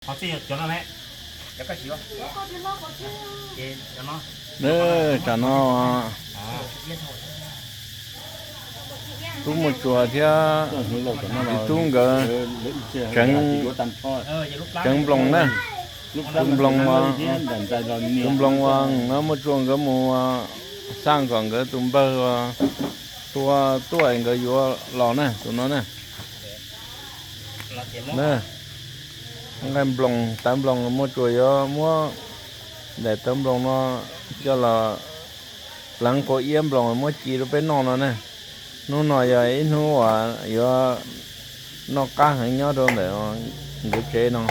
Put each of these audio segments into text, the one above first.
Qhov txij cov no ne, cov no, tub Muaj Tsua thiab txiv tub nkawd tseev, tseev nploos na. Tus nploos, tus nploos uas no Muaj Tsua nkawd mus xaj kom nkawd tus npawg tua tuaj nkawd yuav los na, tus no na. Na, nqaij nploos, tawv nploos, Muaj Tsua yuav muab daim tawv nploos no coj los pleev qua iab nploos muab ci rau peb noj no na. Hnub no yog ib hnub uas yuav noj qab heev nyob rau ntawm nkawd tsev no.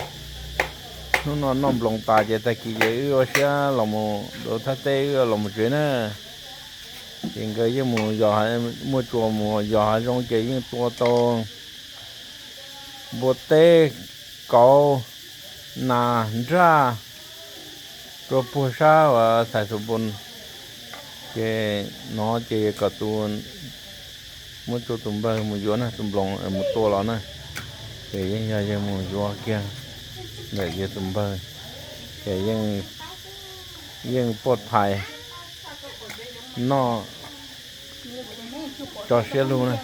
Hnub no noj nploos tas ces tag kis ces wb ua siab los mus rau thaj teb wb los mus tsev na. Ces nkawd yeej mus yos, Muaj Tsua mus yos hav zoov ces yeej tua tau npua teb, kauv, nas, nraj, rua puag sab uas Xais Xus Npoos. Ces no ces kom tus Muaj Tsua tus npawg mus yuav na, tus nploos mus tua los na. Ces yeej yog yawg mus yuav kiag ntawm yawg tus npawg, ces yeej puaj phais noj tso siab lug na.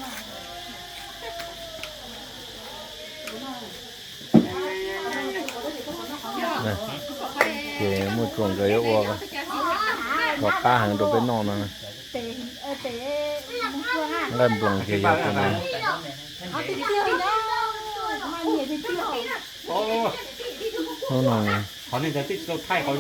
Ces Muaj Tsua nkawd yuav ua kom qab heev rau peb noj no. Nqaij nploos ces yog tus no. Hnub no, hnub no nkawd yuav ua nqaij nploos, nqaij nploos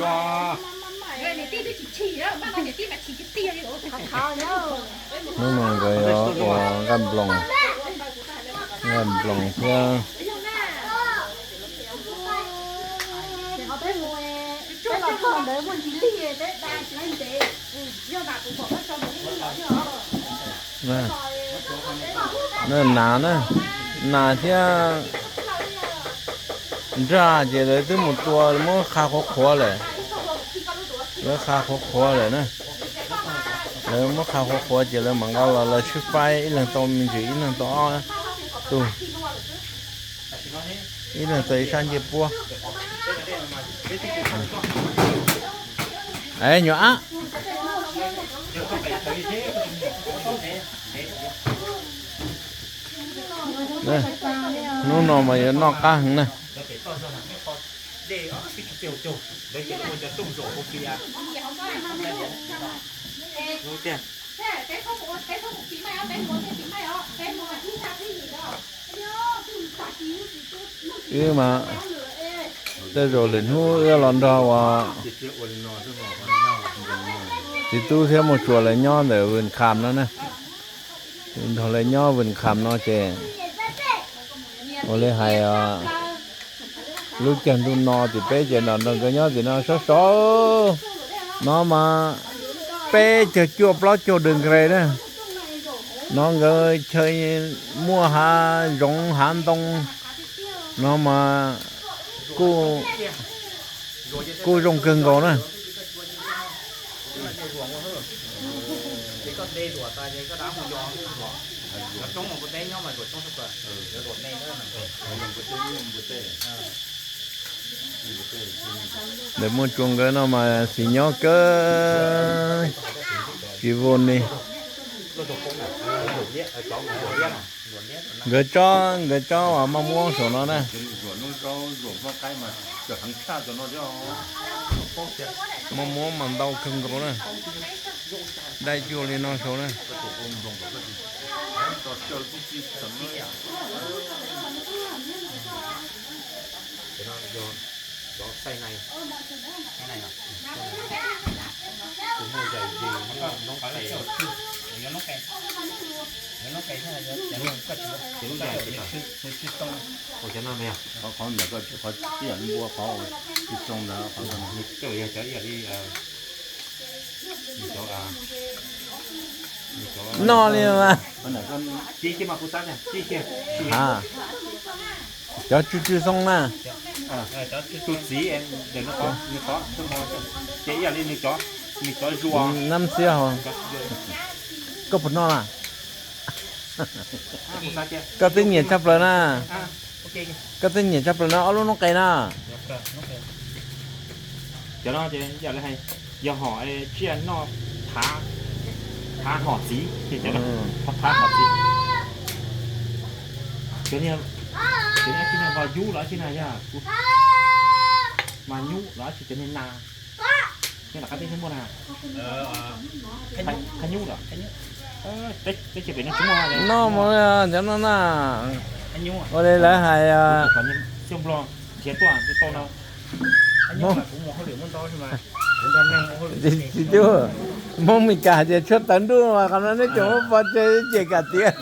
thiab nas na, nas thiab nraj ces lawv twb mus tua muab qha qhuav qhuav lawm. Lawv qha qhuav qhuav lawm na. Lawv muab qha qhuav qhuav ces lawv mam nqa los lawv sib faib, ib leeg tau me ntsis, ib leeg tau ob tug, ib leeg tau ib sab ncej puab. Es nyuam ab, hnub no mas yuav noj qab heev na. Wb mas tej zaum lwm hnub wb los nrog uas txiv tub thiab Muaj Tsua lawv nyob ntawm Vwm Kham no na. Nrog lawv nyob Vwm Kham no ces ua li hais lub caij ntuj no tim peb ces nrog nkawd nyob tim no sab saud no mas peb caug cuaj plaub caug degree na. No nkawd chaw muaj hav zoov hav ntoo no mas kuj zoo kawg nkaus na. Ntawm Muaj Tsua nkawd no mas xis nyob kawg, tsis vau ni. Nkawd tsob, nkawd tsob uas maj muab saum no na. Maj muab mas ntau kawg nkaus na. Dai cuag li no saud na. Ua cov no, qhov ntawm koj, qhov ib yam li npua qhov tsis xoo ntawd, qhov ntawd. Noj li mas. Cov tsw tsw xoo na. Nab xiab hos. Koj puas noj na? Koj twb nyiam tshaj plaws na. Koj twb nyiam tshaj plaws no ob lub noob qes na. Cov no ces yam li hais, yog hom tsiaj noj, thav hom txiv, thav hom txiv. Cov niag, cov niag tsis yog yub los tsis na, yog kuv mas nyub los tsis, cov niag na, nyob tom qab teb thiab muaj na. Khab nyub los, teb chaws pem no tsis muaj. Noj mus cov no na. Ua li lawv hais, xyoo Nplog nrhiav tuaj tsis tau no. Tsis tub, Hmoob Mes Kas hais tias tshuaj tawv nruj, qhov no neb tseem muab pov tseg ces kam tias.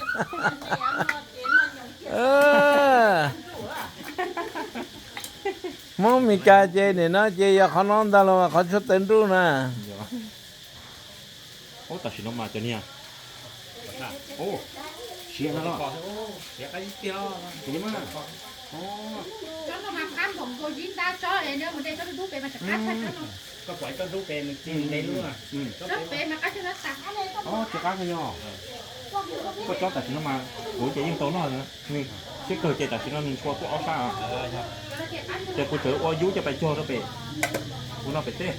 Hmoob Mes Kas ces nim no ces yog qhov no ntag los qhov tshuaj tawv nruj na. Tam sim no mas cov niag siav no los, tsob no mas qab npaum nkaus yib ntab tsob es nws mus de tsob dub dub pem mas tsis qab tshaj tsob no. Koj pom tsob dub pem nws tsis ntev lub, tsob pem mas qab tshaj tag. Tsis qab kawg yog. Koj tsob tam sim no mas kuv ces yeej tau noj na. Siab kawg ces tam sim no nws ntshua tuaj ob sab. Ces kuv tseem ua yub coj pais cog rau pem, kuv noj pem teb.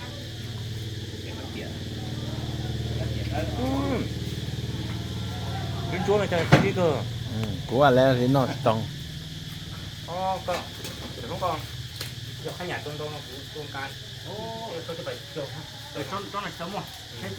Ib ntsuab no cas tib kawg. Kuv ua lawv li noj tsis tau. Koj, yog qhab nyam tau ntau no kuv tua nqa, koj coj pais cog. Tsob no tsis tau muaj, tsob